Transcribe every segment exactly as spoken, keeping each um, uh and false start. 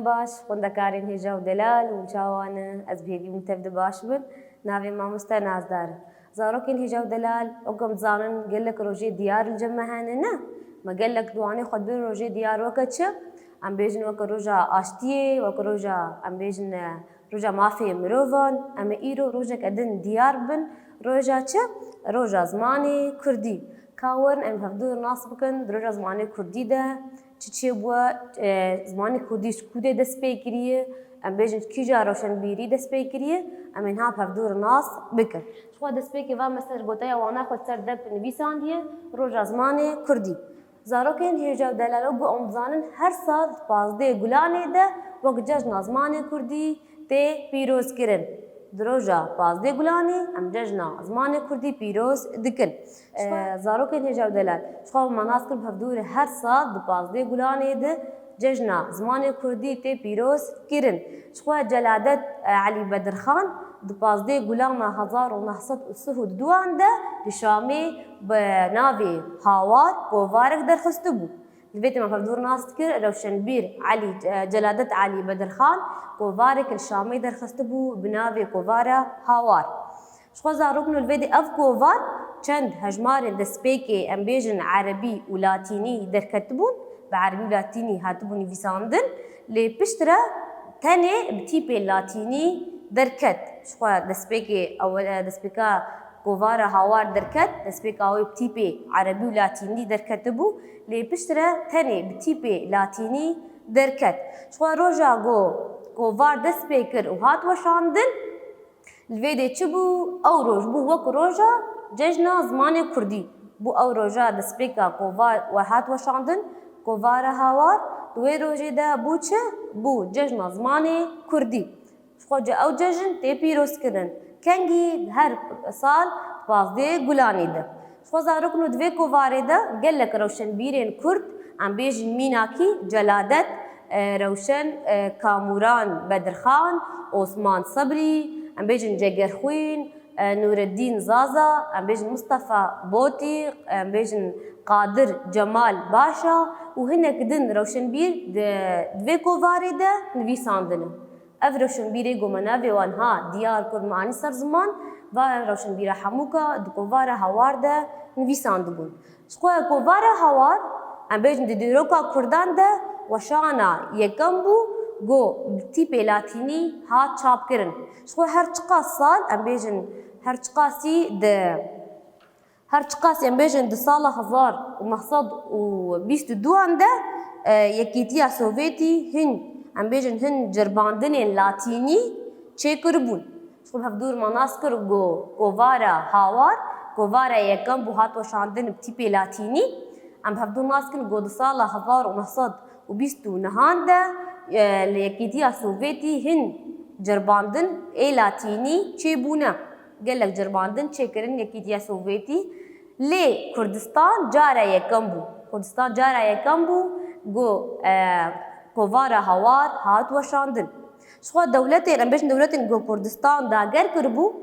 Baş, xwendekarên hêja û delal û çawan e? Ez bi hêvî min tev de baş bin. Navê mamoste Nazdar. Zarokên hêja û delal, wek em dizanin, gelek rojê diyar li cem me hene, ne? Me gelek di wanê xwe dibin rojê diyar weke çi? Em bêjin weke roja aştiyê, weke roja, em bêjin, e, roja mafê mirovan. Em ê îro rojeke din diyar bin. Roja çi? Roja zimanê kurdî. Ka werin em hevdû nas bikin, di roja zimanê kurdî de çi çêbûye, e, zimanê kurdî ji ku dê dest pê kiriye, em bêjin kîja rewşenbîrî dest pê kiriye, em ê niha hevdû nas bikin. Ji xwe destpêkê va me ser goteya wana xwe ser dep nivîsandiye, roja zimanê kurdî. Zarokên hêja û delal, wek em dizanin, her sal di pazdeh Gulanê de wek cejna zimanê kurdî tê pîrozkirin. Di roja pazdeh Gulanê em cejna zimanê kurdî pîroz dikin. Ji xwe, e, zarokên hêja û delal, ji xwe me nas kir bi hevdû re her sal di pazdeh Gulanê de cejna zimanê kurdî tê pîroz kirin. Ji xwe Celadet, e, Elî Bedirxan di pazdeh Gulana hezar û neh sed û sih û duan de li Şamê bi navê Hawar kovarek derxistibû. Li vê demê hevdû nas dikir, rewşenbîr Elî, e, Celadet Elî Bedirxan kovarek li Şamê derxistibû bi navê Kovara Hawar. Ji xwe zarokno li vê de ev kovar çend hejmarên destpêkê, em bêjin, erebî û latînî derketibûn, bi erebî û latînî hatibû nivîsandin, lê piştre tenê bi tîpê latînî derket. Ji xwe destpêkê ewel, e, destpêka kovara Hawar derket, destpêka wê bi tîpê erebî û latînî derketibû, lê piştre tenê bi tîpê latînî derket. Ji xwe roja ku kovar dest pê kir û hat weşandin, li vê dê çi bû? Ew roj bû wek roja cejna zimanê kurdî. Bû ew roja destpêka kovar we hat weşandin, kovara Hawar, di wê rojê de bû çi? Bû cejna zimanê kurdî. Ji xwe cî ew cejn tê pîrozkirin. Kengî? Her sal pazdeh Gulanê de. Ji xwe zarokno di vê kovarê de gelek rewşenbîrên kurd, em bêjin mînakî Celadet, e, Rewşen, e, Kamuran Bedirxan, Osman Sebrî, em bêjin Cegerxwîn, e, Nûreddîn Zaza, em bêjin Mustafa Botîq, em bêjin Qadir Cemal Başa û hinek din rewşenbîr di, di vê kovarê de nivîsandine. Ev rewşenbîrê ku me navê wan ha diyar kir, me anî ser ziman, va rewşenbîra hemûka di kovara Hawar de nivîsandibûn. Ji xwe kovara Hawar, em bêjin, di dîroka kurdan de weşana yekem bû ku bi tîpê latînî hat çapkirin. Ji xwe her çiqas sal, em bêjin, her çiqasî di Her çiqas em bêjin di sala hezar û neh sed û bîst û duan de, e, Yekîtiya Sovêtî hin, em bêjin, hin cirbandinên latînî çêkiribûn. Ji xwe hevdû re me nas kir ku kovara Hawar, kovara yekem bû, hat weşandin bi tîpê latînî. Em hevdû nas kin ku di sala hezar û neh sed û bîst û nehan de, e, li Yekîtiya Sovêtî hin cirbandin ê latînî çêbûne. Gelek cirbandin çêkirin Yekîtiya Sovêtî, lê Kurdistan cara yekem bû. Kurdistan cara yekem bû ku, e, kovara Hawar hat weşandin. Ji xwe dewletên, em bêjin dewletên ku Kurdistan dager kiribû,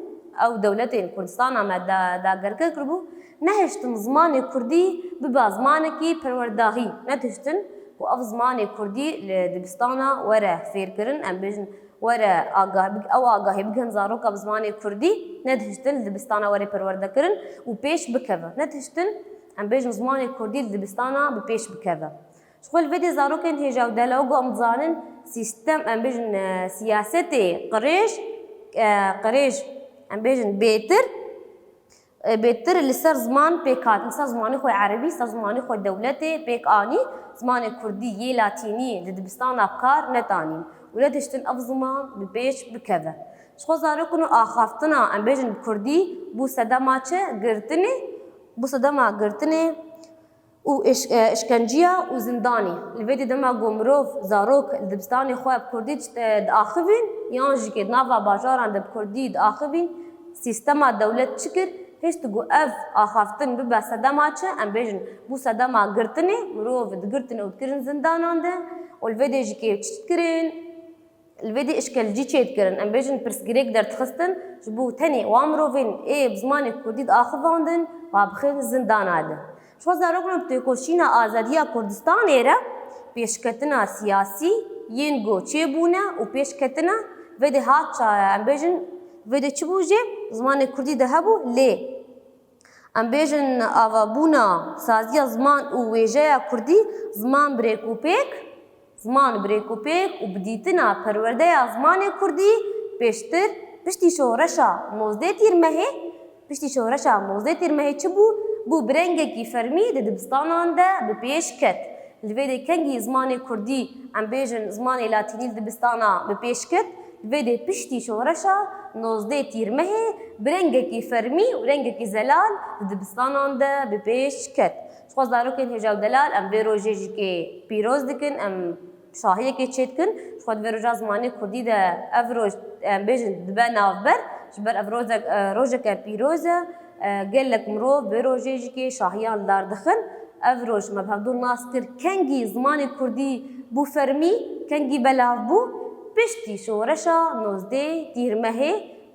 ew dewletên Kurdistana me da-, dagerker kiribû, nehiştin zimanê kurdî bibe zimanekî perwerdahî. Nedihiştin ku ev zimanê kurdî li dibistana were fêrkirin, em bêjin were agah bik-, ew agahî bigihin zaroka bi zimanê kurdî, nedihiştin li dibistana were perwerdekirin û pêş bikeve. Nedihiştin, em bêjin, zimanê kurdî li dibistana bi pêş bikeve. Ji xwe li vê dê zarokên hêja û delal, ku em dizanin sîstem, em bêjin, e, siyasetê qirêj, e, qirêj, em bêjin, bêtir, e, bêtir li ser ziman pêk hat, li ser zimanê xwe erebî, ser zimanê xwe dewletê pêk anî, zimanê kurdî yê latînî li dibistana bi kar netanîn û nedihiştin ev ziman bi pêş bikeve. Ji xwe zarokên û axaftina, em bêjin, bi kurdî bû sedema çi? Girtinê, bû sedema girtinê û îş-, e, îşkenciya û zindanê. Li vê dê dema ku mirov, zarok li dibistanê xwe bi kurdî, e, diaxivîn, yan jî kê di nava bajaran de bi kurdî diaxivîn, sîstema dewlet çi kir? Hişt ku ev axaftin bibe sedema çi? Em bêjin, bû sedema girtinê, mirov digirtin û dikirin zindanan de û li vê dê jî kê çi dikirin? Li vê dê îşkencî çêdikirin. Em bêjin pirsgirêk derdixistin ji bo tenê wan mirovên ê bi zimanê kurdî diaxivandin, wa bixin zindana de. Ji xwe zarokên bi têkoşîna azadiya Kurdistanê re pêşketina siyasî, yên ku çêbûne û pêş ketine, vê dê hat ça-, em bêjin, vê dê çi bû jê? Zimanê kurdî de hebû, lê em bêjin avabûna saziya ziman û wêjeya kurdî, ziman bi rêk û pêk, ziman bi rêk û pêk û bi dîtina perwerdeya zimanê kurdî pêştir, piştî şoreşa nozdeh Tîrmehê, piştî şoreşa nozdeh Tîrmehê çi bû? Bû bi rengekî fermî di dibistanan de bi pêş ket. Li vê dê kengî zimanê kurdî, em bêjin zimanê latînî li dibistana bi pêş ket, li vê dê piştî şoreşa nozdeh Tîrmehê bi rengekî fermî û rengekî zelal di dibistanan de bi pêş ket. Ji xwe zarokên hêja û delal em vê rojê jî kê pîroz dikin, em şahiyekê çêdikin. Ji xwe di vê roja zimanê kurdî de ev roj, em bêjin, dibe navber. Ji ber ev rojek, e, rojeke pîroz e. E, gelek mirov vê rojê jî kê şahiyan li dar dixin. Ev roj me bi hevdû nas kir kengî zimanê kurdî bû fermî, kengî belav bû. Piştî şoreşa nozdeh Tîrmehê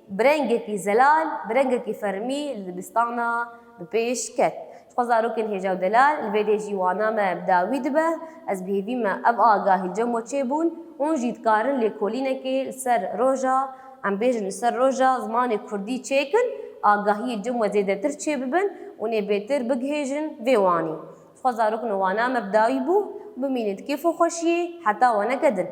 bi rengekî zelal, bi rengekî fermî li dibistana bi pêş ket. Ji xwe zarokên hêja û delal, li vê dê jî wana me bi dawî dibe. Ez bi hêvî me ev agahî li cem we çêbûn. Hûn jî dikarin lêkolînekê li ser roja, em bêjin li ser roja zimanê kurdî çêkin, agahiyê li cem we zêdetir çêbibin û nê bêtir bigihêjin vê wanî. Ji xwe zarokên wana me bi dawî bû, bimînin di kêf û xweşiyê, heta weneke din.